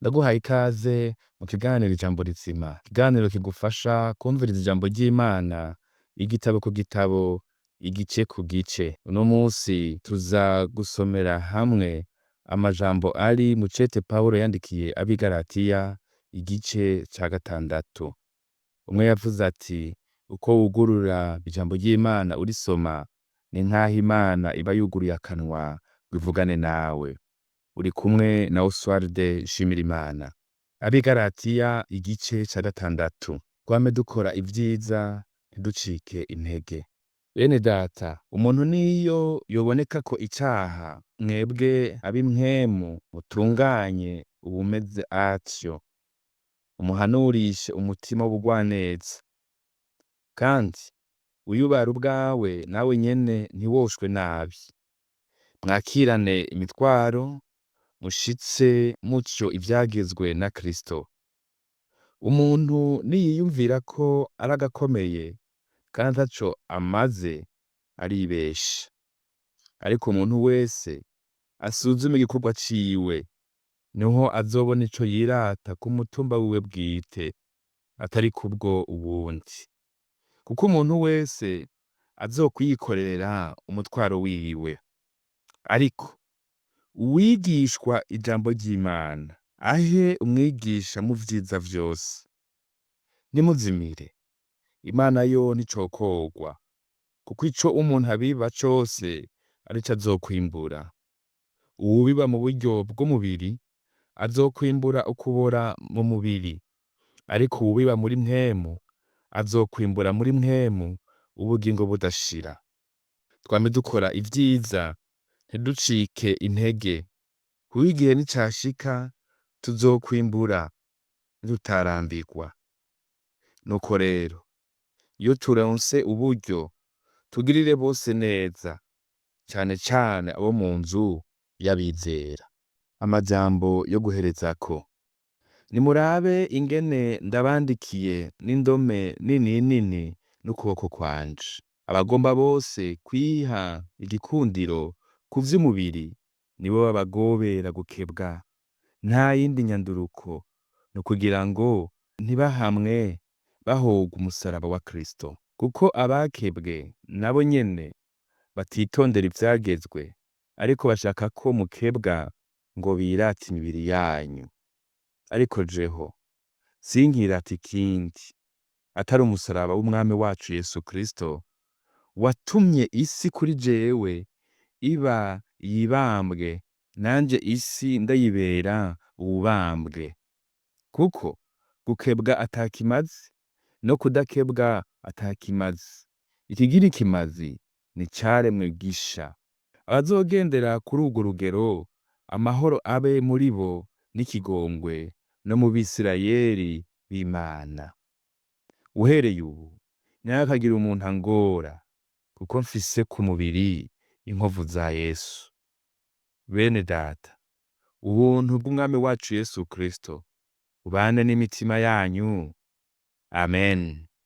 Ndaguhaye ikaze mu kiganiro Ijambo Rizima, ikiganiro kigufasha kwumviriza ijambo ry'Imana igitabo ku gitabo, igice ku gice. Uno musi tuza gusomera hamwe amajambo ari mu cete Pawulo yandikiye ab'i Galatiya, igice ca gatandatu. Umwe yavuze ati: "Uko wugurura ijambo ry'Imana urisoma, ni nkaho Imana iba yuguruye akanwa ngo ivugane nawe." Uri kumwe na Oswald Nshimirimana. Ab'i Galatiya igice ca gatandatu. Twame dukora ivyiza, ntiducike intege. Bene data, umuntu niyo yobonekako icaha, mwebwe ab'impwemu mutunganye uwumeze atyo, umuhanurishe umutima w'ubugwaneza. Kandi wiyubare ubwawe, nawe nyene ntiwoshwe nabi. Mwakirane imitwaro, mushitse mutyo ivyagezwe na Kristo. Umuntu niyiyumvira ko ari agakomeye kandi ataco amaze, aribesha. Ariko umuntu wese asuzume igikorwa ciwe, niho azobona ico yirata ku mutumba wiwe bwite, atari kubwo uwundi. Kuko umuntu wese azokwiyikorera umutwaro wiwe. Ariko uwigishwa ijambo ry'Imana ahe umwigisha mu vyiza vyose. Ntimuzimire, Imana yo nticokorwa, kuko ico umuntu abiba cose arico azokwimbura. Uwubiba mu buryo bw'umubiri azokwimbura ukubora mu mubiri, ariko uwubiba muri mpwemu azokwimbura muri mpwemu ubugingo budashira. Twame dukora ivyiza, ntiducike intege, kuko igihe nicashika tuzokwimbura nitutarambirwa. Nuko rero iyo turonse uburyo, tugirire bose neza, cane cane abo mu nzu y'abizera. Amajambo yo guherezako. Nimurabe ingene ndabandikiye n'indome nini nini n'ukuboko kwanje. Abagomba bose kwiha igikundiro ku vy'umubiri nibo babagobera gukebwa, nta yindi nyanduruko, n'ukugira ngo ntibahamwe bahogwa umusaraba wa Kristo. Kuko abakebwe nabo nyene batitondera ivyagezwe, ariko bashaka ko mukebwa ngo birate imibiri yanyu. Ariko jeho sinkirata ikindi atari umusaraba w'Umwami wacu Yesu Kristo, watumye isi kuri jewe iba iyibambwe, nanje isi ndayibera uwubambwe. Kuko gukebwa atakimaze, no kudakebwa atakimaze. Ikigira ikimazi ni icaremwe gisha. Abazogendera kuri urwo rugero, amahoro abe muri bo n'ikigongwe, no mu Bisirayeli b'Imana. Uhereye ubu ntihakagire umuntu angora, kuko mfise ku mubiri inkovu za Yesu. Bene data, ubuntu bw'Umwami wacu Yesu Kristo bubane n'imitima yanyu. Amen.